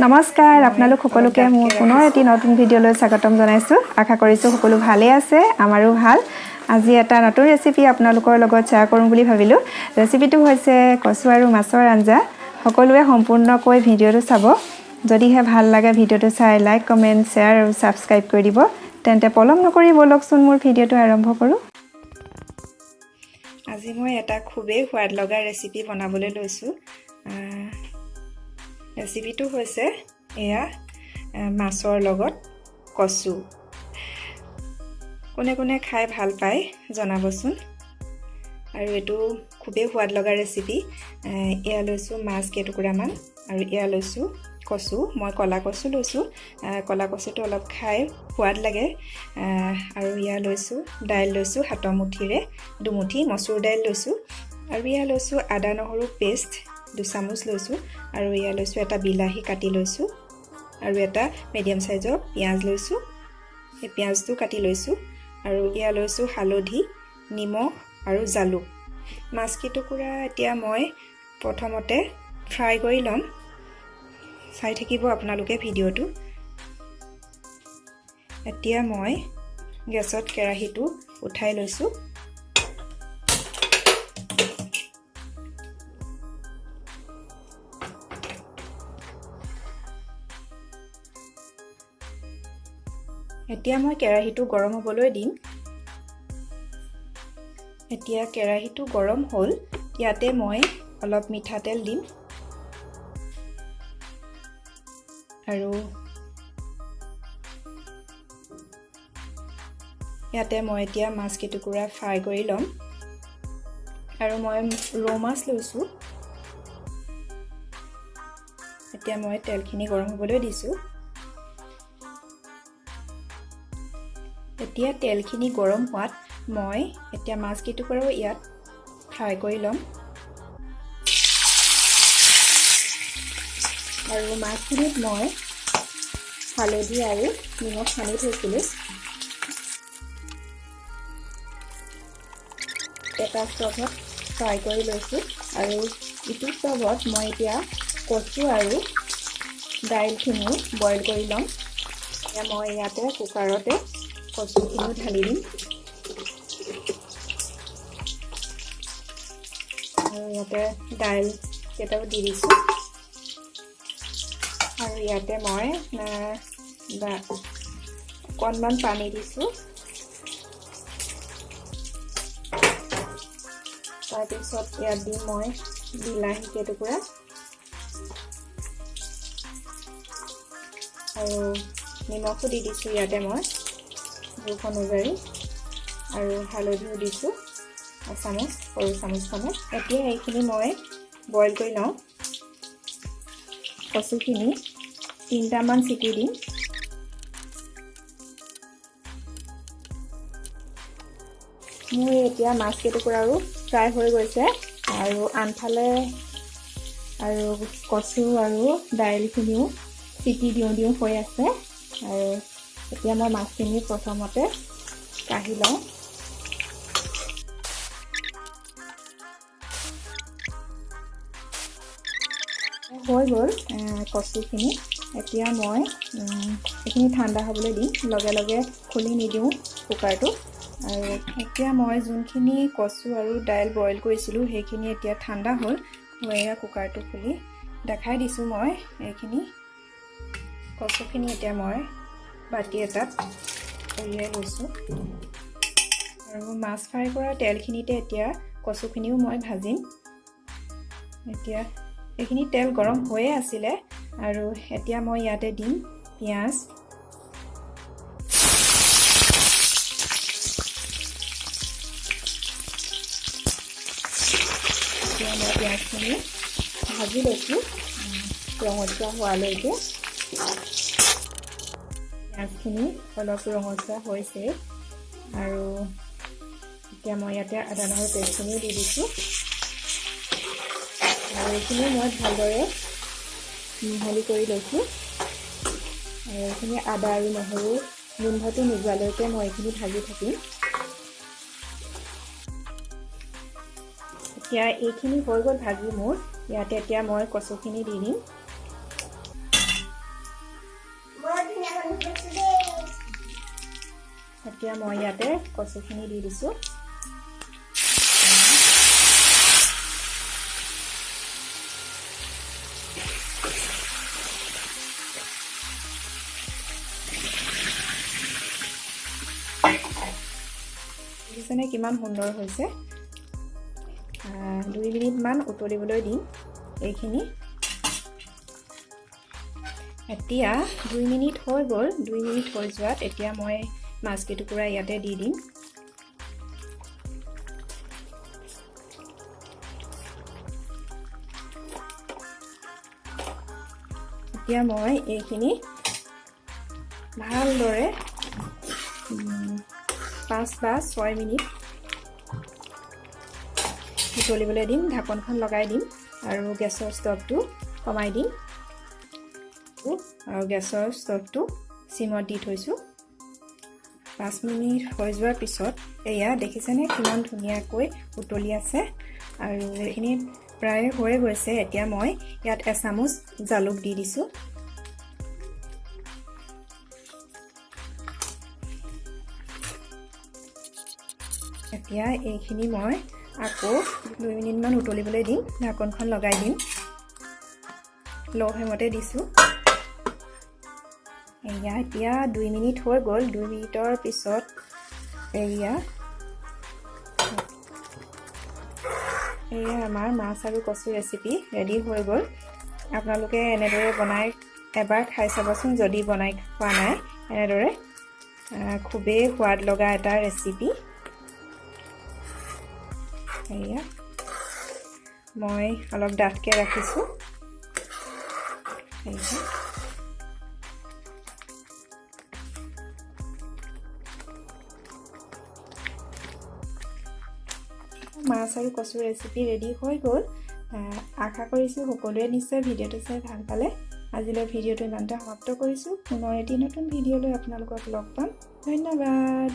নমস্কাৰ, মই আপোনালোক অলপ সকলোকে মোৰ ডাঠকৈ পুনৰ এটি ৰাখিছোঁ। নতুন ভিডিঅ'লৈ স্বাগতম জনাইছোঁ। আশা কৰিছোঁ সকলো ভালেই আছে, আমাৰো ভাল। আজি এটা নতুন ৰেচিপি আপোনালোকৰ লগত শ্বেয়াৰ কৰোঁ বুলি ভাবিলোঁ। ৰেচিপিটো হৈছে কচু আৰু মাছৰ আঞ্জা। সকলোৱে সম্পূৰ্ণকৈ ভিডিঅ'টো চাব। যদিহে ভাল লাগে ভিডিঅ'টো চাই লাইক, কমেণ্ট, শ্বেয়াৰ আৰু ছাবস্ক্ৰাইব কৰি দিব। তেন্তে পলম নকৰি ব'লকচোন মোৰ ভিডিঅ'টো আৰম্ভ কৰোঁ। আজি মই এটা খুবেই সোৱাদ লগা ৰেচিপি বনাবলৈ লৈছোঁ। ৰেচিপিটো হৈছে এয়া মাছৰ লগত কচু। কোনে কোনে খাই ভাল পায় জনাবচোন। আৰু এইটো খুবেই সোৱাদ লগা ৰেচিপি। এয়া লৈছোঁ মাছ কেইটুকুৰামান আৰু এয়া লৈছোঁ কচু। মই ক'লা কচু লৈছোঁ। ক'লা কচুটো অলপ খাই সোৱাদ লাগে। আৰু এয়া লৈছোঁ দাইল লৈছোঁ হাতৰ মুঠিৰে দুমুঠি মচুৰ দাইল লৈছোঁ। আৰু এয়া লৈছোঁ আদা নহৰু পেষ্ট 2 চামুচ লৈছোঁ। আৰু এয়া লৈছোঁ এটা বিলাহী কাটি লৈছোঁ আৰু এটা মিডিয়াম চাইজৰ পিঁয়াজ লৈছোঁ, সেই পিঁয়াজটো কাটি লৈছোঁ। আৰু এয়া লৈছোঁ হালধি, নিমখ আৰু জালুক। মাছ কেইটুকুৰা এতিয়া মই প্ৰথমতে ফ্ৰাই কৰি ল'ম। চাই থাকিব আপোনালোকে ভিডিঅ'টো। এতিয়া মই গেছত কেৰাহীটো উঠাই লৈছোঁ। এতিয়া মই কেৰাহীটো গৰম হ'বলৈ দিম। এতিয়া কেৰাহীটো গৰম হ'ল। ইয়াতে মই অলপ মিঠাতেল দিম আৰু ইয়াতে মই এতিয়া মাছ কেইটুকুৰা ফ্ৰাই কৰি ল'ম। আৰু মই ৰৌ মাছ লৈছোঁ। এতিয়া মই তেলখিনি গৰম হ'বলৈ দিছোঁ। এতিয়া তেলখিনি গৰম হোৱাত মই এতিয়া মাছ কেইটুকুৰাও ইয়াত ফ্ৰাই কৰি ল'ম। আৰু মাছখিনিত মই হালধি আৰু নিমখ সানি থৈছিলোঁ। এটা ষ্টভত ফ্ৰাই কৰি লৈছোঁ আৰু ইটো ষ্টভত মই এতিয়া কচু আৰু দাইলখিনিও বইল কৰি ল'ম। এতিয়া মই ইয়াতে কুকাৰতে কচুখিনিও ঢালি দিম আৰু ইয়াতে দাইল কেইটাও দি দিছোঁ। আৰু ইয়াতে মই অকণমান পানী দিছোঁ। তাৰপিছত ইয়াত দিম মই বিলাহী কেইটুকুৰা আৰু নিমখো দি দিছোঁ ইয়াতে মই জোখ অনুযায়ী আৰু হালধিও দিছোঁ এচামুচ, সৰু চামুচখনে। এতিয়া এইখিনি মই বইল কৰি লওঁ। কচুখিনি তিনিটামান চিটি দিম। মোৰ এতিয়া মাছ কেইটুকুৰাও ফ্ৰাই হৈ গৈছে আৰু আনফালে আৰু কচু আৰু দাইলখিনিও চিটি দিওঁ দিওঁ হৈ আছে। আৰু এতিয়া মই মাছখিনি প্ৰথমতে কাঢ়ি লওঁ। হৈ গ'ল কচুখিনি। এতিয়া মই এইখিনি ঠাণ্ডা হ'বলৈ দিম, লগে লগে খুলি নিদিওঁ কুকাৰটো। আৰু এতিয়া মই যোনখিনি কচু আৰু দাইল বইল কৰিছিলোঁ, সেইখিনি এতিয়া ঠাণ্ডা হ'ল। মই এয়া কুকাৰটো খুলি দেখাই দিছোঁ। মই এইখিনি কচুখিনি এতিয়া মই বাতি এটাত উলিয়াই লৈছোঁ আৰু মাছ ফ্ৰাই কৰা তেলখিনিতে এতিয়া কচুখিনিও মই ভাজিম। এতিয়া এইখিনি তেল গৰম হৈয়ে আছিলে আৰু এতিয়া মই ইয়াতে দিম পিঁয়াজ। এতিয়া মই পিঁয়াজখিনি ভাজি লৈছোঁ ৰঙচুৱা হোৱালৈকে। পিঁয়াজখিনি অলপ ৰঙচুৱা হৈছে আৰু এতিয়া মই ইয়াতে আদা নহৰু পেষ্টখিনিও দি দিছোঁ আৰু এইখিনি মই ভালদৰে মিহলি কৰি লৈছোঁ। আৰু এইখিনি আদা আৰু নহৰু গোন্ধটো নোযোৱালৈকে মই এইখিনি ভাজি থাকিম। এতিয়া এইখিনি হৈ গ'ল ভাজি মোৰ। ইয়াতে এতিয়া মই কচুখিনি দি দিম। এতিয়া মই ইয়াতে কচুখিনি দি দিছোঁ। দেখিছেনে কিমান সুন্দৰ হৈছে। 2 মিনিটমান উতলিবলৈ দিম এইখিনি। এতিয়া 2 মিনিট হৈ গ'ল। 2 মিনিট হৈ যোৱাত এতিয়া মই মাছ কেইটুকুৰা ইয়াতে দি দিম। এতিয়া মই এইখিনি ভালদৰে 5 বা 6 মিনিট উতলিবলৈ দিম। ঢাকনখন লগাই দিম আৰু গেছৰ ষ্টভটো কমাই দিম আৰু গেছৰ ষ্টভটো চিমত দি থৈছোঁ। 5 মিনিট হৈ যোৱাৰ পিছত এয়া দেখিছেনে কিমান ধুনীয়াকৈ উতলি আছে আৰু এইখিনি প্ৰায় হৈ গৈছে। এতিয়া মই ইয়াত এচামুচ জালুক দি দিছোঁ। এতিয়া এইখিনি মই আকৌ 2 মিনিটমান উতলিবলৈ দিম। ঢাকনখন লগাই দিম। ল' ফ্লেমতে দিছোঁ। এয়া এতিয়া 2 মিনিট হৈ গ'ল। 2 মিনিটৰ পিছত এয়া এয়া আমাৰ মাছ আৰু কচু ৰেচিপি ৰেডি হৈ গ'ল। আপোনালোকে এনেদৰে বনাই এবাৰ খাই চাবচোন, যদি বনাই খোৱা নাই এনেদৰে। খুবেই সোৱাদ লগা এটা ৰেচিপি। এয়া মই অলপ ডাঠকৈ ৰাখিছোঁ। এয়া মাছ আৰু কচু ৰেচিপি ৰেডি হৈ গ'ল। আশা কৰিছোঁ সকলোৱে নিশ্চয় ভিডিঅ'টো চাই ভাল পালে। আজিলৈ ভিডিঅ'টো ইমানতে সমাপ্ত কৰিছোঁ। পুনৰ এটি নতুন ভিডিঅ'লৈ আপোনালোকক লগ পাম। ধন্যবাদ।